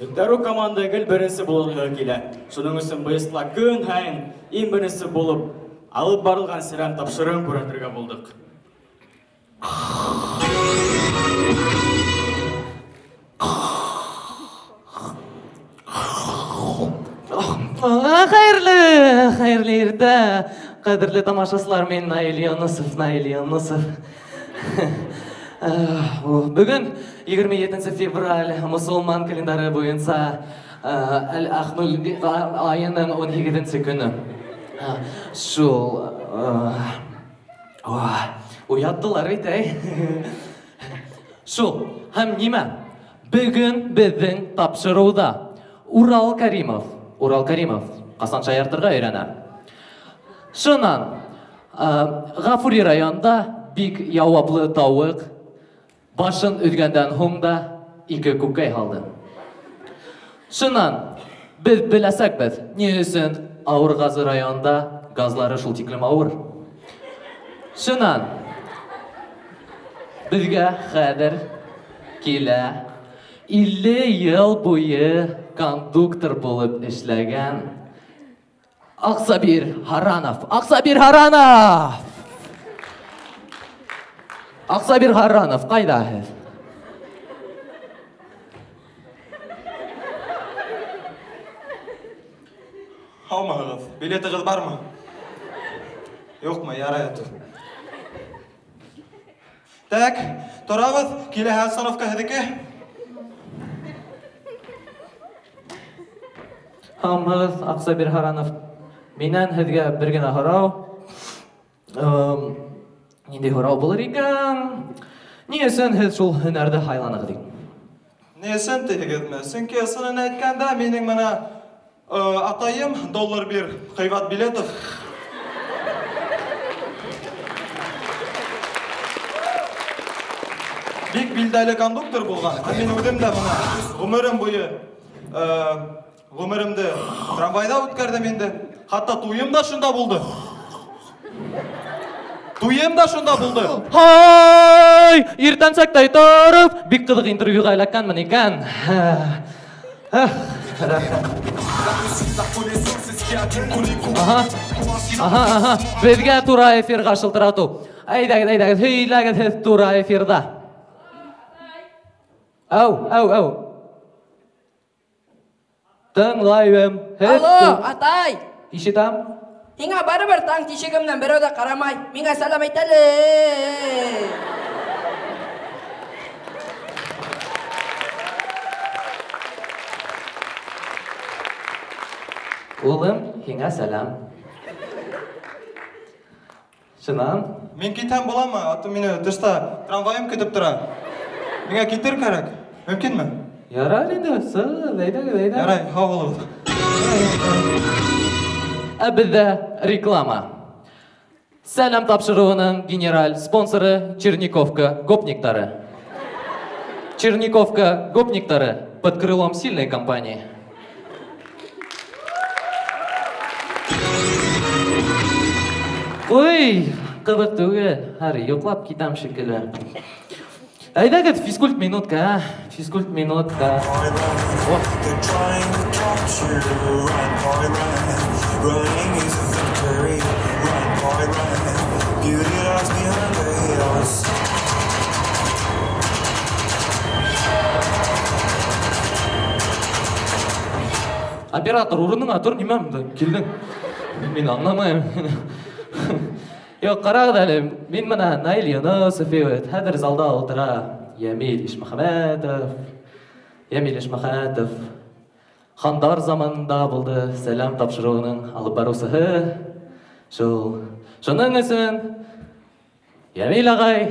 Дәрү команда гел беренсе булырға килә. Шуның өсөн быйысла көн һайын иң беренсе булып алып барылған Сәләм тапшырыуын күрһәтергә булдыҡ. Хәйерле, хәйерле иртә, ҡәҙерле тамашасылар, мин Наил Юнысов, Наил Юнысов. Бөгөн 27 февраль мосолман календары буйынса Әл-Ахмул айының 17 көнө. Шул уяттылар бит, әй. Шул, һәм нимә? Бөгөн беҙҙең тапшырыуҙа Урал Каримов, Урал Каримов ҡасан шаяртырға өйрәнә. Шунан Ғафури районында бик яуаплы тауыҡ башын өҙгәндән һуң да ике күкәй һалды. Шунан беҙ беләсәкбеҙ, ни өсөн Ауырғазы районында газлары шул тиклем ауыр. Шунан беҙгә хәҙер килә 50 йыл буйы кондуктор булып эшләгән Аҡсабир Һаранов. Аҡсабир Һаранов! Аҡсабир Һаранов, ҡайҙа һеҙ? Һаумыһығыҙ? Билетығыҙ бармы? Юҡмы? Ярай ята. Так, торабыҙ, киләһе остановка һеҙҙеке. Һаумыһығыҙ, Аҡсабир Һаранов. Минән һеҙгә бер генә һорау. Ниндәй һорау булыр икән? Ни өсөн һеҙ шул һөнәрҙе һайланығыҙ тиң? Ни өсөн тиһегеҙме? Сөнки ысынын әйткәндә, минең мына атайым доллар бир ҡыйбат билетов. Бик билдәле кондуктор булған. Ә мин үҙем дә мына ғүмерем буйы ғүмеремде трамвайҙа үткәрҙем инде. Хатта туйым да шунда булды. Туйым да шунда булды. Һай! Иртәнсәктәй тороп, бик ҡыҙыҡ интервьюға эләккәнмен икән. Аһа, аһа, аһа. Беҙгә тура эфирға шылтыратыу. Әйҙәгеҙ, әйҙәгеҙ, һөйләгеҙ һеҙ тура эфирҙа. Әү, әү, әү. Тыңлайым. Алло, атай. Ишетәм. Һиңә барыбер таң тишеге менән берәү дә ҡарамай. Миңә сәләм әйт әле. Улым, һиңә сәләм. Шунан? Мин китәм буламы? Аты мине тышта трамвайым көтөп тора. Миңә китер кәрәк. Мөмкинме? Ярар инде, сығыҙ, әйҙәгеҙ, әйҙәгеҙ. Ярай, һау булығыҙ. Ә беҙҙә реклама. Сәләм тапшырыуының генераль спонсоры Черниковка гопниктары. Черниковка гопниктары под крылом сильной компании. Ой, ҡыҙыҡ түгел. Һәр йоҡлап китәм шикелле. Әйҙәгеҙ, физкульт минутка, ә? Физкульт минутка. Оператор, урыныңа тор, нимә монда килдең? Мин аңламайым. Юҡ, ҡарағыҙ әле, мин мына Наил Юнысов бит, хәҙер залда ултыра Йәмил Ишмөхәмәтов. Йәмил Ишмөхәмәтов хандар заманында булды, Сәләм тапшырыуының алып барыусыһы. Шул. Шуның өсөн Йәмил ағай,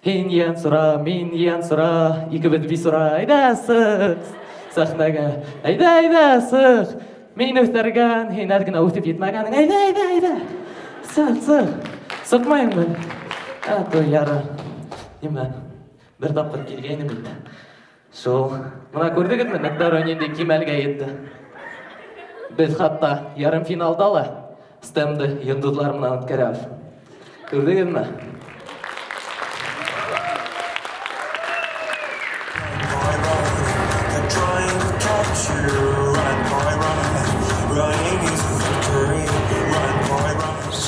һин йән сора, мин йән сора, икебеҙ би сора, әйҙә сыҡ сәхнәгә, әйҙә, әйҙә сыҡ. Мин үҫтергән, һин әҙ генә үҫеп етмәгәнең, әйҙә, әйҙә, әйҙә. Сыҡ, сыҡ. Сыҡмайыңмы? Ә, той яры. Нимә? Бер тапҡыр килгәйнем бит. Шул. Мына күрҙегеҙме, Нәҡтәр ниндәй кимәлгә етте. Беҙ хатта ярым финалда ла стенды йондоҙлар менән үткәрәбеҙ. Күрҙегеҙме?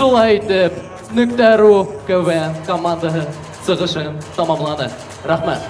Шулай итеп, Нөктә.ру КВН командаһы сығышын тамамланы. Рәхмәт.